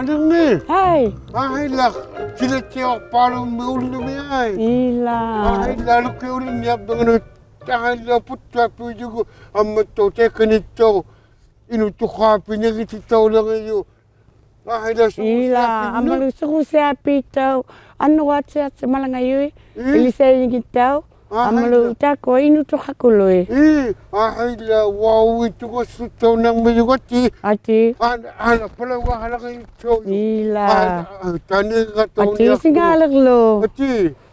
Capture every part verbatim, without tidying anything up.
ᓄᓕᖕᒥ. ᕼᐊᐃ. ᐊᕼᐊᐃᓛ, ᓯᓚᑦᓯᐊᖅᐹᓗᒻᒥ ᐅᓪᓗᒥ ᐊᐃ. ᐃᓛ. ᐊᕼᐊᐃᓛ, ᓗᑭᐅᓕᖕᓂᐊᕐᕕᖓᓄᑦ. ᐊᕼᐊᐃᓛ, ᐳᑦᑐᐊᐱᐅᔪᒍ, ᐊᒻᒪᑦᑕᐅᖅ ᑕᐃᑲᓂᑦᑕᐅᖅ ᐃᓄᑐᖃᐱᖕᓂᖏᑎᑕᐅᓚᖓᔪᖅ. ᐊᕼᐊᐃᓛ, ᐃᓛ, ᓱᕈᓯᐊᐱᓐᓄᑦ. ᐊᒻᒪᓗ ᓱᕈᓯᐊᐱᑦᑕᐅᖅ ᐊᓐᓄᕌᑦᓯᐊᑦᓯᒪᓚᖓᔪᐃᑦ. ᐄ. ᐃᓕᓴᐃᙱᑦᑕᐅᖅ. ᐊᕼᐊᐃᓛ. ᐊᒻᒪᓗ ᑖᒃᑯᐊ ᐃᓄᑐᖃᑯᓗᐃᑦ. ᐄ, ᐊᕼᐊᐃᓛ, ᐅᐊᐅ, ᐃᑦᑐᒐᓱᑦᑕᐅᓐᓇᕐᒥᔪᖓᑎ. ᐊᑏ. ᐊᓐ-, ᐊᓐᓇ ᐸᓚᐅᒑᓪᓚᖓᔪᖅ. ᐃᓛ. ᐊᓐ-, ᐊ-, ᑕᓂᖓ ᐊᑏ, ᑕᐅᓂᐊᖅᑐᖅ. ᓯᖓᓕᕐᓗ. ᐊᑏ,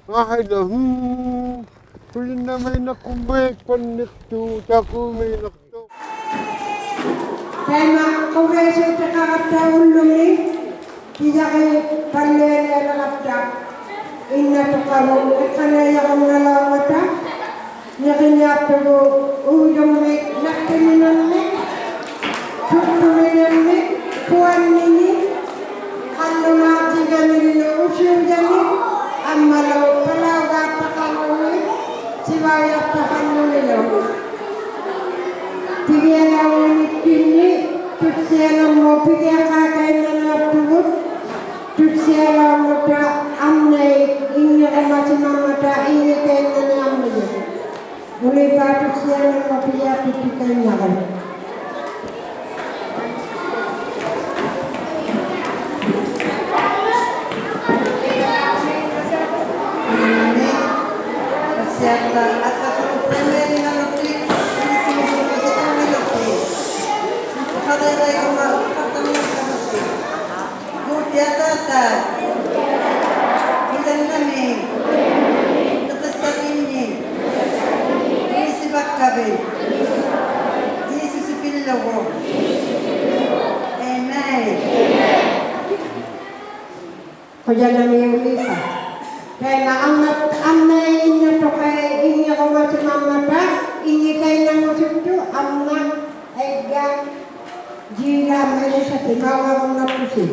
ᐊᕼᐊᐃᓛ, ᕼᒻ, ᖁᔭᓐᓇᒦᒃ ᓇᑯᕐᒦᒃ ᐸᓐᓂᖅᑐᖅ, ᑕᑯᕐᒦᒃ ᓇᒃᑐᖅ. ᑕᐃᒪ ᖁᕕᐊᓲᑎᖃᕋᑦᑕ ᐅᓪᓗᒥ, ᑭᔭᕇ ᐸᓪᓕᐊᓕᐊᕋᑦᑕ, ᐃᓐᓇᑐᖃᕗᑦ ᐃᖅᑲᓇᐃᔭᕈᓐᓇᓚᐅᕐᒪᑕ, ᓂᕿᓂᐊᖅᑐᒍᑦ ᐆᔪᕐᒥᒃ ᓇᑦᑎᒥᓇᕐᒥᒃ, ᑐᒃᑐᒥᓇᕐᒥᒃ, ᐳᐊᓐᓂᓂᒃ, ᖃᓪᓗᓈᑎᒐᓂᓪᓗ ᐅᓯᐅᔭᓂᒃ, ᐊᒻᒪᓗ ᐸᓚᐅᒑᑦᑕᖃᓪᓗᓂ, ᓯᕙᐅᔭᑦᑕᖃᓪᓗᓂᓗ. ᐱᒋᐊᓚᐅᙱᓐᓂᒃᑭᓐᓂ, ᑐᑦᓯᐊᓇᒧᑦ ᐱᒋᐊᖃᖃᐃᓐᓇᕆᐊᖅᑐᒍᑦ, ᑐᑦᓯᐊᓚᐅᕐᒪᑕ ᐊᕐᓇᐃᑦ ᐃᙱᕈᒪᓯᒪᒻᒪᑕ ᐃᙱᑲᐃᓐᓇᓂᐊᕐᒥᔪᑦ. ᐅᓕᐹ ᑐᑦᓯᐊᓇᒧᑦ ᐱᒋᐊᖅᑎᑦᑎᑲᐃᓐᓇᕆᒃ. ᖁᕕᐊᑦᑕ ᑖᒃᑯᐊ ᖁᔭᓐᓇᒦᒃ, ᑎᑭᔅᓴᕐᓂᖕᓂᒃ, ᐃᓱᕙᒃᑲᕕᑦ, ᓰᓴᕕᓪᓗᒍ. ᐊᒻᒪᐃ. ᖁᔭᓐᓇᒦᒃ ᐅᓕᕙ. ᑕᐃᒪ ᐊᕐᓇ, ᐊᕐᓇᐃᑦ ᐃᓐᓇᑐᖃᐃᑦ ᐃᙱᕈᒪᓯᒪᒻᒪᑕ, ᐃᙱᑲᐃᓐᓇᖑᓱᑦᑐᑦ ᐊᕐᓇ, ᐃᒐ, ᔩᓚ ᒪᐃᓕᓴᑎ ᒪᐅᒪᕈᓐᓇᖅᐳᓯ.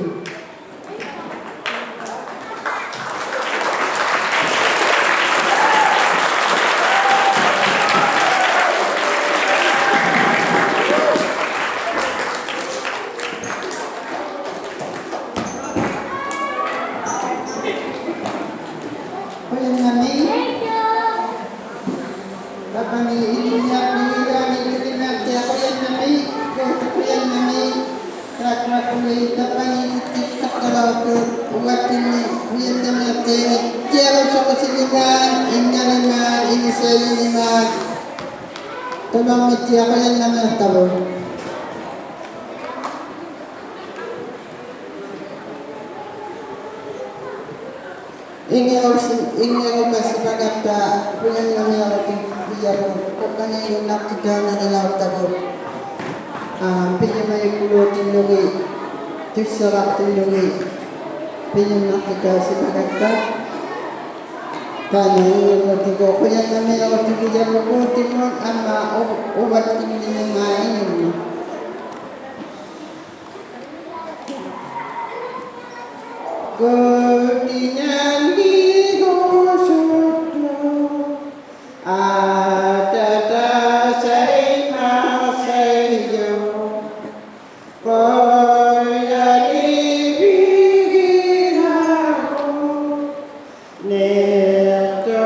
ᖁᔭᓐᓇᒦᒃ. ᑕᐸᓂ ᐃᓕᓐᓂᐊᖅ ᓂᕆᓛᓂ ᓂᕆᓐᓇᑦᑎᐊᖅ ᖁᔭᓐᓇᒦᒃ, ᖁᔭᓐᓇᒦᒃ, ᑕᒃᑯᐊ ᖁᓕ ᑕᐸᓂ ᑎᑎᒃᑲᖅᑕᓚᐅᖅᑐᑦ, ᐅᕙᑦᑎᓐᓂ ᖁᔭᓐᓇᒥᐊᖅᑕᐃᓂ, ᑎᐊᕈᓱᒃᑯᓯᓕᒫᑦ, ᐃᓐᓇᓕᒫᑦ, ᐃᓂᓴᐃᓕᒫᑦ, ᑕᒪᒻᒥᑦᑎᐊᖅ ᖁᔭᓐᓇᒥᐊᖅᑕᕗᑦ. ᐃᙱᕈᓯ-, ᐃᙱᕈᒪᓯᒪᒐᑦᑕ ᖁᔭᓐᓇᒥᐊᕈᑎᒋᔭᕗᑦ, ᖁᖓᓂᓗ ᓇᒃᑭᑕᐅᓇᓕᓚᐅᖅᑕᕗᑦ. ᐋ, ᐱᓕᒪᔪᑯᓘᑎᓪᓗᒋᑦ, ᑐᔅᓴᕋᖅᑎᓪᓗᒋᑦ, ᐱᓕᒪᖅᑎᑕᐅᓯᒪᒐᑦᑕ. ᑖᓐᓇ ᐃᙱᕈᑎᒍ, ᖁᔭᓐᓇᒥᐊᕈᑎᒋᔭᕗᑦ ᖁᑎᒧᑦ, ᐊᒻᒪ ᐅ-, ᐅᕙᑦᑎᓐᓂᒃ ᐃᓕᓐᓂᐊᖅ. ᑯᑎᖓᓃᒍᓱᑦᑐ, ᐊᑕᑕᓴᐃᒪᓴᐃᔪᖅ, ᑯᓪᔭᓕᕕᒋᓚᒍ, ᓂᕐᑐᕈᒍᒪᒧᑦ.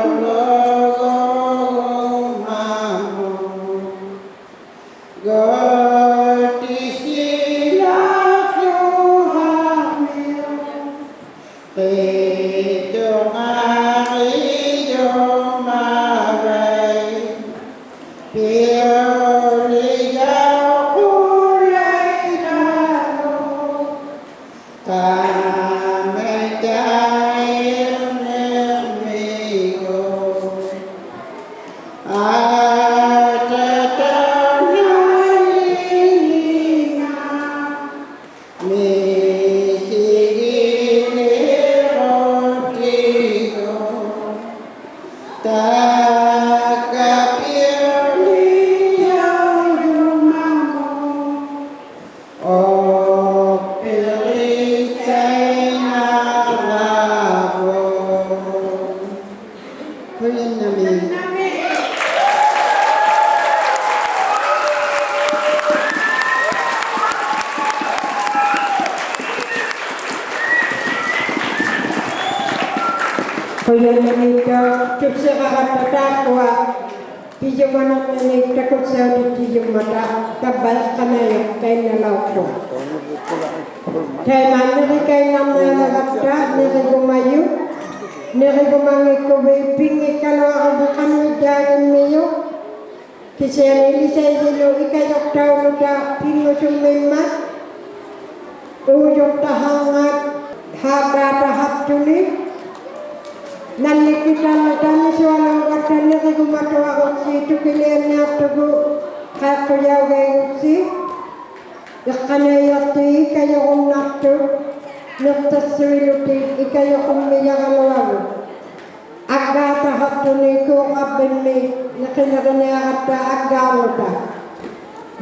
Qujannamiittuq tuksiraratta taakkua pijumanaqnani takuksautit pijummata, tavva iqqanaijuq qainnalauqtuq. Taima nirikainnarnialaratta nirigumajuq, nirigumanngikkuviit pinngikkaluaruviq qanvijjaangimmijuq. Kisiani ilisaijilu ikajuqtauluta pinngusummimmat, uujuqtaharngat, haaggaatahartuni, nallikitalluta misualuugatta nirigumatuaruksi tukilianniaqtugu qaiqqujaugaiguksi, iqqanaijaqti ikajurunnaqtut, niqtiqsuiluti ikajurummijaraluaruk. Aggaatahartuni kuuqarvimmi niqiniriniaratta aggaarluta.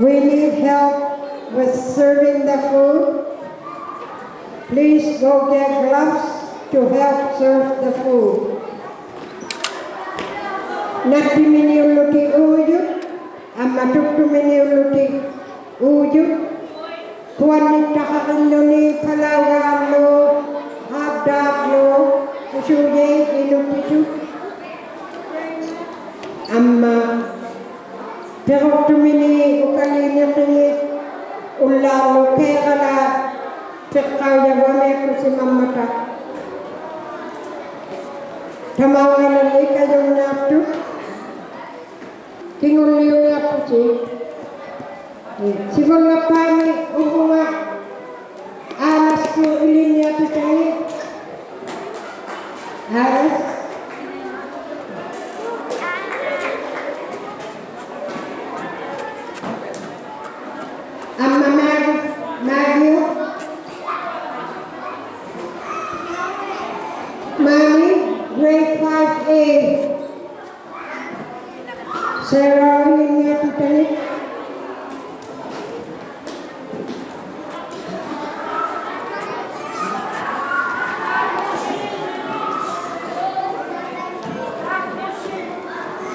We need help with serving the food. Please go get gloves to help serve the food. Nattiminiullutik uujut, amma tuktuminiullutik uujut, huannittaqarilluni palaugaallu, hotdoglu, usuujait inuktitut. Amma piruqtumini ukali niqingit ullaarlu Kerala piqqaujagut amikusimammata. Tamaunngalalli kajunniaqtut. Kingulliunniaqtusi. Sivunngappaami uvunga Alice-kut ilinniaqtutangit. Alice. Amma Maggie, Maggie. Maggie, grade five A. Sarah, ilinniaqtutangit.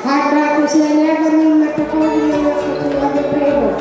Hotdog kisiani avanimmat takuulimajuqtuq, on the table.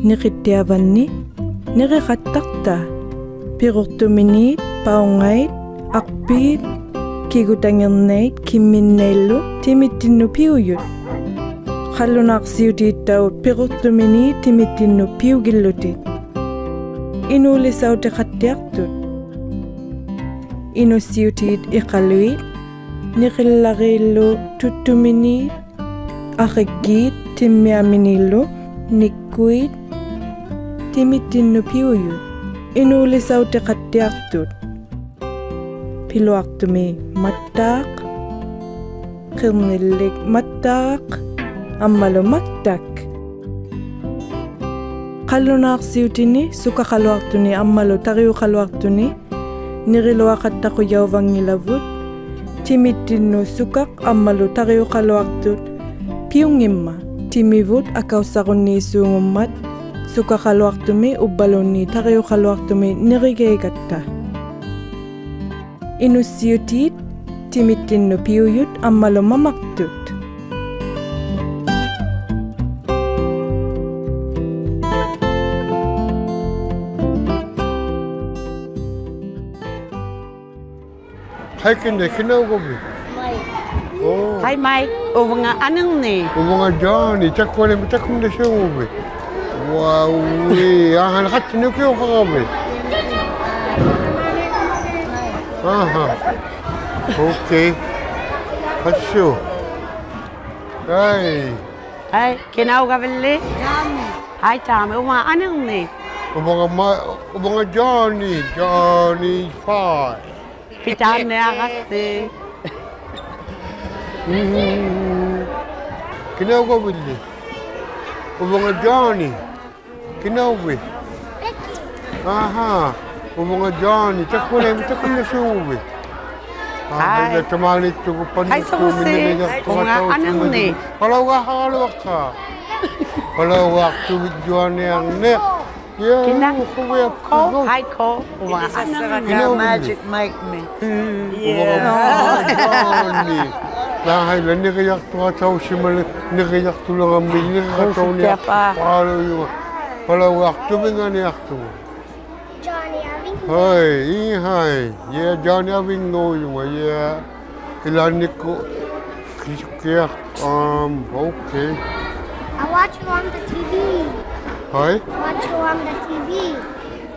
ᓂᕿᑦᑎᐊᕙᓐᓂᒃ ᓂᕆᖃᑦᑕᖅᑕ. ᐱᕈᖅᑐᒥᓃᑦ, ᐸᐅᕐᖓᐃᑦ, ᐊᖅᐱᑦ, ᑭᒍᑕᖏᕐᓇᐃᑦ ᑭᒻᒥᓐᓇᐃᓪᓗ ᑎᒥᑦᑎᓐᓄᑦ ᐱᐅᔪᑦ. ᖃᓪᓗᓈᖅᓯᐅᑏᑦᑕᐅᖅ ᐱᕈᖅᑐᒥᓃᑦ ᑎᒥᑦᑎᓐᓄᑦ ᐱᐅᒋᓪᓗᑎᒃ. ᐃᓅᓕᓴᐅᑎᖃᑦᑎᐊᖅᑐᑦ. ᐃᓄᔅᓯᐅᑏᑦ ᐃᖃᓗᐃᑦ, ᓂᕿᓪᓚᕇᓪᓗ ᑐᒃᑐᒥᓃᑦ, ᐊᕿᒡᒌᑦ ᑎᒻᒥᐊᒥᓃᓪᓗ ᓂᒃᑯᐃᑦ, ᑎᒥᑦᑎᓐᓄᑦ ᐱᐅᔪᑦ. ᐃᓅᓕᓴᐅᑎᖃᑦᑎᐊᖅᑐᑦ. ᐱᓗᐊᖅᑐᒥᒃ ᒪᑦᑖᖅ, ᕿᕐᓂᓪᓕᒃ ᒪᑦᑖᖅ, ᐊᒻᒪᓗ ᒪᑦᑕᒃ. ᖃᓪᓗᓈᖅᓯᐅᑎᓂᒃ, ᓱᑲᖃᓗᐊᖅᑐᓂᒃ ᐊᒻᒪᓗ ᑕᕆᐅᖃᓗᐊᖅᑐᓂᒃ ᓂᕆᓗᐊᖃᑦᑕᖁᔭᐅᕙᙱᓚᕗᑦ. ᑎᒥᑦᑎᓐᓄᑦ ᓱᑲᖅ ᐊᒻᒪᓗ ᑕᕆᐅᖃᓗᐊᖅᑐᑦ ᐱᐅᙱᒻᒪᑦ. ᑎᒥᕗᑦ ᐊᑲᐅᔅᓴᕈᓐᓃᓲᖑᒻᒪᑦ, ᓱᑲᖃᓗᐊᖅᑐᒥᒃ ᐅᕝᕙᓘᓐᓃᑦ ᑕᕆᐅᖃᓗᐊᖅᑐᒥᒃ ᓂᕆᒐᐃᒐᑦᑕ. ᐃᓄᔅᓯᐅᑏᑦ ᑎᒥᑦᑎᓐᓄᑦ ᐱᐅᔪᑦ ᐊᒻᒪᓗ ᒪᒪᖅᑐᑦ. ᕼᐊᐃ ᑭᓇ, ᑭᓇᐅᒐᕕᑦ? ᕼᐊᐃ ᒪᐃᒃ, ᐅᕙᖓ ᐊᓂᕐᓂᒃ. ᐅᕙᖓ ᔮᓂ, ᑕᑯᓐᓇ, ᑕᑯᓐᓇᓲᖑᕕᑦ? ᐅᐊᐅ, ᐊᕼᐊ, ᖃᑦᓯᓂᒃ ᐅᑭᐅᖃᕋᕕᑦ? ᐊᕼᐊ. ᐅᑭᐅ. ᐊᓱ. ᕼᐊᐃ. ᕼᐊᐃ, ᑭᓇᐅᒐᕕᓪᓕ? ᔮᓂ. ᕼᐊᐃ ᔮᓂ, ᐅᕙᖓ ᐊᓂᕐᓂᒃ. ᐅᕙᖓ ᒪ-, ᐅᕙᖓ ᔮᓂ, ᔮᓂ ᕼᐊᐃ. ᐱᑖᓐᓂᐊᕋᔅᓯ. ᑭᓇᐅᒐᕕᓪᓕ? ᐅᕙᖓ ᔮᓂ. ᑭᓇᐅᕕᑦ? ᐊᕼᐊ. ᐅᕙᖓ ᔮᓂ. ᑕᑯᓐᓇ, ᑕᑯᓐᓇᓲᖑᕕᑦ? ᐊᕼᐊᐃ. ᐊᕼᐊᐃᓛ, ᑕᒫᓃᑦᑐᒍᑦ ᐸᓐᓂᖅ ᓱᕈᓰᑦ? ᐅᕙᖓ ᐊᓂᕐᓂᒃ. ᐸᓚᐅᒑᖃᕋᓗᐊᖅᑲ? ᐸᓚᐅᒑᖅᑐᕕᑦ ᔮᓂᐊᕐᓂᒃ. ᔮ, ᑭᓇ? ᐅᖁᕕᐊᑉᐳᒍᑦ. ᕼᐊᐃ ᖁ, ᐅᕙᖓ ᐊᓂᕐᓂᒃ. ᑭᓇᐅᕕᑦ? Magic Mike-ᒥᒃ. ᔮᓂ. ᐅᕙᖓ ᔮᓂ. ᐊᕼᐊᐃᓛ, ᓂᕆᔭᖅᑐᖃᑦᑕᐅᓯᒪᓕ, ᓂᕆᔭᖅᑐᓚᖓᒻᒥ, ᓂᕆᖃᑕᐅᓂᐊᖅ. ᖁᕕᐊᑉᐳᖓ. ᐸᓚᐅᔪᖓ. ᐸᓚᐅᒑᖅᑐᕕᖓᓂᐊᖅᑐᖓ. ᔮᓂ ᐊᕕᙵ. ᕼᐊᐃ, ᐄ ᕼᐊᐃ. ᔮ, ᔮᓂ ᐊᕕᙵᐅᔪᖓ, ᔮ. ᐃᓛᓐᓂᒃᑯᑦ ᑭᓱᑭᐊᖅ, ᐊᒻ, ᐅᑭᐅ. I watch you on the T V. ᕼᐊᐃ? Watch you on the T V.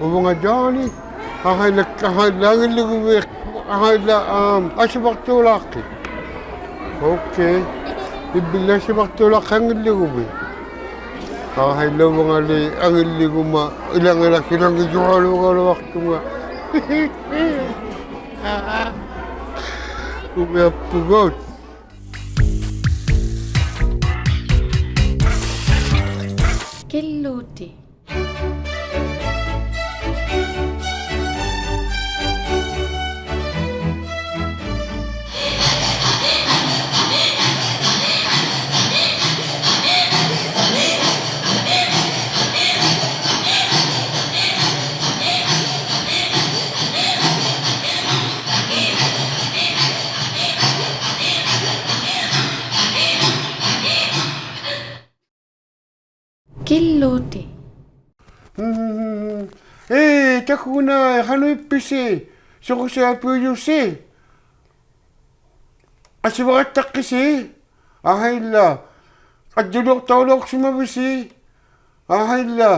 ᐅᕙᖓ ᔮᓂ. ᐊᕼᐊᐃᓛ, ᐊᕼᐊᐃᓛ ᐊᖏᓪᓕᒍᕕᑦ, ᐊᕼᐊᐃᓛ, ᐊᒻ, ᐊᓯᕙᖅᑐᓛᖅᑭᑦ. ᐅᑭᐅ. ᐃᕝᕕᓪᓕ ᐊᓯᕙᖅᑐᓛᖅᑭᑦ ᐊᖏᓪᓕᒍᕕᑦ. ᐊᕼᐊᐃᓛ ᐅᕙᖓᓕ ᐊᖏᓪᓕᒍᒪ ᐃᓚᖏᓚᖅ ᐃᓚᖏᔪᐊᓘᒐᓗᐊᖅᑐᖓ. ᖁᕕᐊᑉᐳᒍᑦ. ᑭᓪᓗᑎ. ᑭᓪᓗᑎ. ᕼᒻ, ᕼᒻ, ᕼᒻ, ᕼᒻ. ᐄ, ᑕᑯᒋᓇᐃ, ᖃᓄᐃᑉᐱᓯ? ᓱᕈᓯᐊᐱᐅᔪᓯ? ᐊᓯᕙᖃᑦᑕᖅᑭᓯ? ᐊᕼᐊᐃᓛ. ᐊᑎᓕᐅᖅᑕᐅᓚᐅᖅᓯᒪᕕᓯ? ᐊᕼᐊᐃᓛ.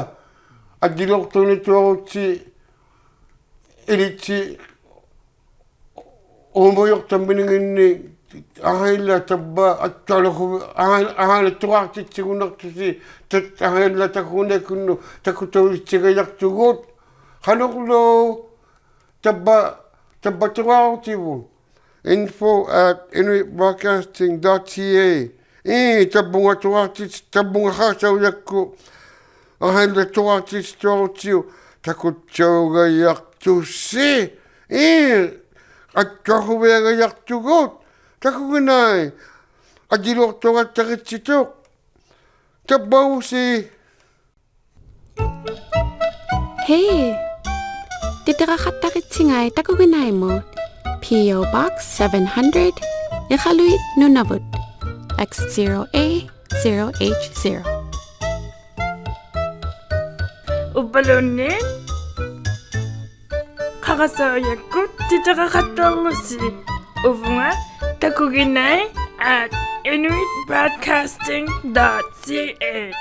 ᐊᑎᓕᐅᖅᑕᐅᓂᑐᐊᕈᑦᓯ ᐃᓕᑦᓯ ᐆᒪᔪᖅᑕᒥᓂᖏᓐᓂ, ᐊᕼᐊᐃᓛ, ᑕᕝᕙ ᐊᑦᑕᓗᒍ, ᐊᕼᐊᐃ, ᐊᕼᐊᐃᓛ, ᑐᕌᖅᑎᑦᓯᒍᓐᓇᖅᑐᓯ, ᑕᑦ, ᐊᕼᐊᐃᓛ, ᑕᑯᓐᓇᐃᒃᑯᓐᓄᑦ ᑕᑯᑕᐅᑎᑦᓯᒐᔭᖅᑐᒍᑦ. ᖃᓄᕐᓗ? ᑕᕝᕙ, ᑕᕝᕙ ᑐᕌᖅᑎᕗᑦ. info at inuit broadcasting dot c a. ᐄ, ᑕᕝᕗᖓ ᑐᕌᖅᑎᑦᓯ, ᑕᕝᕗᖓ ᖃᕆᑕᐅᔭᒃᑯᑦ. ᐊᕼᐊᐃᓛ, ᑐᕌᖅᑎᑦᓯᑐᐊᕈᑦᓯᐅᒃ ᑕᑯᑦᓴᐅᒐᔭᖅᑐᓯ. ᐄ, ᐊᑦᑕᖁᕕᐊᒐᔭᖅᑐᒍᑦ. ᑕᑯᒋᓇᐃ. ᐊᑎᓕᐅᖅᑕᐅᖃᑦᑕᕆᑦᓯᑐᖅ. ᑕᕝᕙᐅᕗᓯ. Hey! ᑎᑎᕋᖃᑦᑕᕆᑦᓯᖓᐃ ᑕᑯᒋᓇᐃᒧᑦ. P O Box seven hundred, ᐃᖃᓗᐃᑦ, ᓄᓇᕗᑦ, X zero A zero H zero. ᐅᕝᕙᓘᓐᓃᑦ ᖃᕆᑕᐅᔭᒃᑯᑦ ᑎᑎᕋᖃᑦᑕᕐᓗᓯ ᐅᕗᖓ takuginai at inuit broadcasting dot c a.